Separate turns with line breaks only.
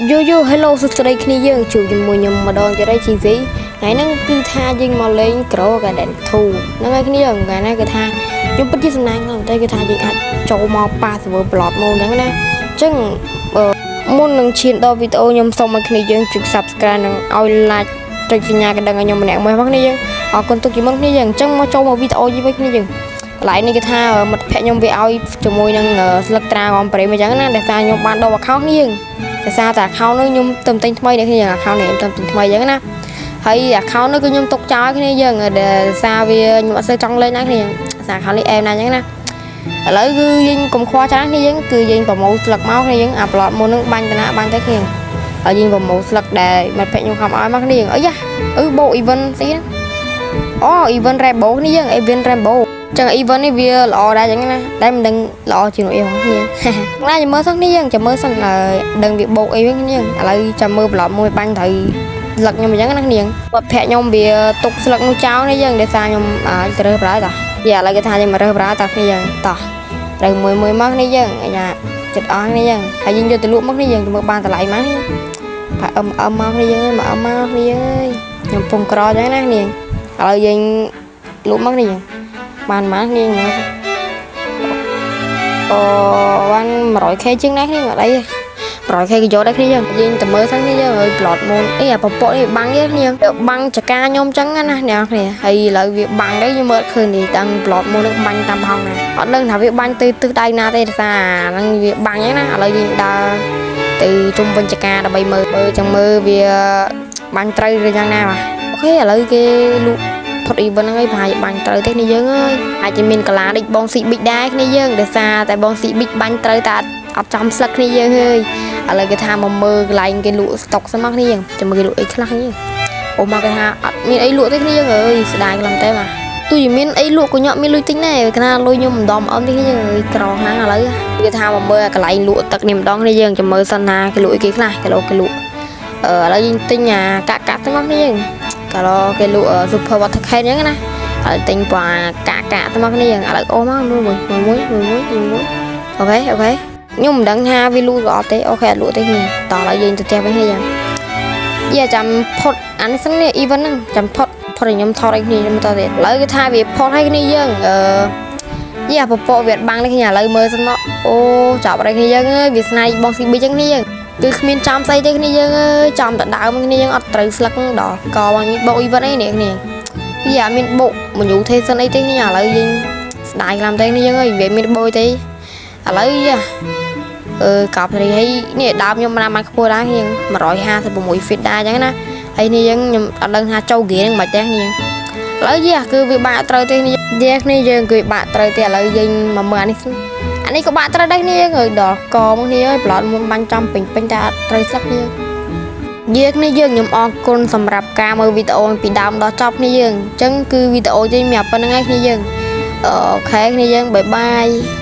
Yo yo hello សួស្តីគ្នាយើងជួបជាមួយខ្ញុំម្ដងទៀតហើយ GV ថ្ងៃហ្នឹងគឺថាយើងមកលេង Grow Garden 2ហ្នឹងហើយគ្នាយើងថ្ងៃនេះគឺថាខ្ញុំពិតជាសំណាងខ្លាំងតែគឺថាយើងអាចចូលមកប៉ះ server Blood Moon ហ្នឹងណាអញ្ចឹងអឺមុននឹងឈានដល់វីដេអូខ្ញុំសូមឲ្យគ្នាយើងចុច Subscribe និងឲ្យ like ចុចសញ្ញាកណ្ដឹងឲ្យខ្ញុំម្នាក់មួយផងគ្នាយើងអរគុណទុកជាមុនគ្នាយើងអញ្ចឹងមកចូលមកវីដេអូយីវិញគ្នាយើងកន្លែងនេះគេថាមិត្តភក្តិខ្ញុំវាឲ្យជាមួយនឹងស្លឹកត្រាងំប្រេមអញ្ចឹងណាដែលសារខ្ញុំបានដូរ account គ្នាយើង ដោយសារតែ account នោះខ្ញុំទៅទិញថ្មីនេះគ្នា account នេះខ្ញុំទៅទិញថ្មីអញ្ចឹងណាហើយ account នោះគឺខ្ញុំទុកចោលគ្នាយើងដែលសារវាខ្ញុំអត់សូវចង់លេងដែរគ្នាសារ account នេះអែមណាស់អញ្ចឹងណាឥឡូវគឺយើងកុំខ្វល់ច្រើនគ្នាយើងគឺយើងប្រមូលស្លឹកមកគ្នាយើងអា Blood មុននឹងបាញ់តាណាបាញ់ទៅគ្នាហើយយើងប្រមូលស្លឹកដែលមិត្តភក្តិខ្ញុំខំឲ្យមកគ្នាយើងអីយ៉ាអឺបោ event ស្អីហ្នឹងអូ event rainbow គ្នាយើង event rainbow ចឹង event នេះវាល្អដែរចឹងណាតែមិនដឹងល្អជាងនោះអីហ្នឹងគ្នា ណាចាំមើលសិនគ្នាយើងចាំមើលសិនឲ្យដឹងវាបោកអីវិញគ្នាឥឡូវចាំមើលប្លប់មួយបាញ់ត្រូវស្លឹកខ្ញុំអញ្ចឹងណាគ្នាគាត់ភ័ក្រខ្ញុំវាទុកស្លឹកនោះចោលនេះយើងដោយសារខ្ញុំអាចទៅរើសប្រើតាយ៉ាឥឡូវគេថាយើងមករើសប្រើតាគ្នាយើងតោះត្រូវមួយមួយមកគ្នាយើងអាយ៉ាចិត្តអស់គ្នាយើងហើយយើងយកទៅលក់មកគ្នាយើងទៅមើលបានតម្លៃមកនេះផាអឹមអឹមមកគ្នាយើងអើយមកអឹមមកគ្នាយើងអើយខ្ញុំពងក្រអញ្ចឹងណាគ្នាឥឡូវយើងលក់មកគ្នាយើងបានមកគ្នាមកអូបាន 100K ជាងដែរគ្នាអត់អីទេ 100K គេយកដែរគ្នាយើងយើងទៅមើលសិនគ្នាយើងអើយ Blood Moon អីអាពពកនេះបាំងទៀតគ្នាបាំងចកាខ្ញុំចឹងណាអ្នកនរគ្នាហើយឥឡូវវាបាំងដែរខ្ញុំមើលឃើញនេះតាំង Blood Moon នឹងបាញ់តាមហងណាអត់ដឹងថាវាបាញ់ទៅទិសដៅណាទេដោយសារហ្នឹងវាបាំងចឹងណាឥឡូវយើងដើរទៅជុំវិញចកាដើម្បីមើលមើលចឹងមើលវាបាញ់ត្រូវឬយ៉ាងណាបាទ OK ឥឡូវគេលក់ផុត event ហ្នឹងឯងប្រហែលបាញ់ត្រូវទេគ្នាយើងអើយអាចจะមានកលាដូចបងស៊ីប៊ិចដែរគ្នាយើងដោយសារតែបងស៊ីប៊ិចបាញ់ត្រូវតែអត់ចំស្លឹកគ្នាយើងអើយឥឡូវគេថាមកមើលកន្លែងគេលក់ស្តុកសិនមកគ្នាយើងចាំមើលគេលក់អីខ្លះគ្នាអូមកគេថាអត់មានអីលក់ទេគ្នាយើងអើយស្ដាយខ្លាំងតែមកទោះជាមានអីលក់ក៏ញាក់មានលុយទិញដែរគេថាលុយខ្ញុំមិនដំអឹមទេគ្នាយើងអើយក្រខ្លាំងឥឡូវគេថាមកមើលកន្លែងលក់ទឹកនេះម្ដងគ្នាយើងចាំមើលសិនណាគេលក់អីគេខ្លះគេលក់គេលក់អឺឥឡូវយើងទិញអាកាក់កាក់ទៅមកគ្នាយើងកាលគេលក់ super water can អញ្ចឹងណាឥឡូវទិញពណ៌កាក់កាក់ទៅមកគ្នាយើងឥឡូវអូមកមួយមួយមួយមួយមួយមួយ OK OK ខ្ញុំមិនដឹងថាវាលក់ក៏អត់ទេ OK អត់លក់ទេគ្នាតោះឥឡូវយើងទៅផ្ទះវិញគ្នាយើងយាចាំផុតអានេះសិននេះ event ហ្នឹងចាំផុតផុតឲ្យខ្ញុំថតឲ្យគ្នាខ្ញុំតទៀតឥឡូវគេថាវាផុតឲ្យគ្នាយើងអឺយាពពកវាបាំងនេះគ្នាឥឡូវមើលសិនមកអូចាប់អីគ្នាយើងអើយវាស្នៃបងស៊ីប៊ីចឹងគ្នាយើងគឺគ្មានចំស្អីទេគ្នាយើងអើយចំតដើមគ្នាយើងអត់ត្រូវស្លឹកដល់កបងបោក event អីនេះគ្នាវាអត់មានបុកមញូទេសិនអីទេគ្នាឥឡូវយើងស្ដាយខ្លាំងទេគ្នាយើងអើយវាមានបោយទេឥឡូវយ៉ាអឺកប់រីហើយនេះដើមខ្ញុំបានបានខ្ពស់ដែរគ្នា156 feet ដែរអញ្ចឹងណាហើយនេះយើងខ្ញុំអត់ដឹងថាចូលហ្គេហ្នឹងមិនទេគ្នាឥឡូវយ៉ាគឺវាបាក់ត្រូវទេគ្នាយាគ្នាយើងគឺបាក់ត្រូវទេឥឡូវយើងមកមើលអានេះអានេះក៏បាក់ត្រូវដែរគ្នាយើងអើយដល់កមកគ្នាអើយប្លត់មុនបាញ់ចំពេញពេញតែអត់ត្រូវស្លឹកគ្នាយាគ្នាយើងខ្ញុំអរគុណសម្រាប់ការមើលវីដេអូពីដើមដល់ចប់គ្នាយើងអញ្ចឹងគឺវីដេអូយើងមានប៉ុណ្្នឹងហើយគ្នាយើង OK គ្នាយើង bye bye.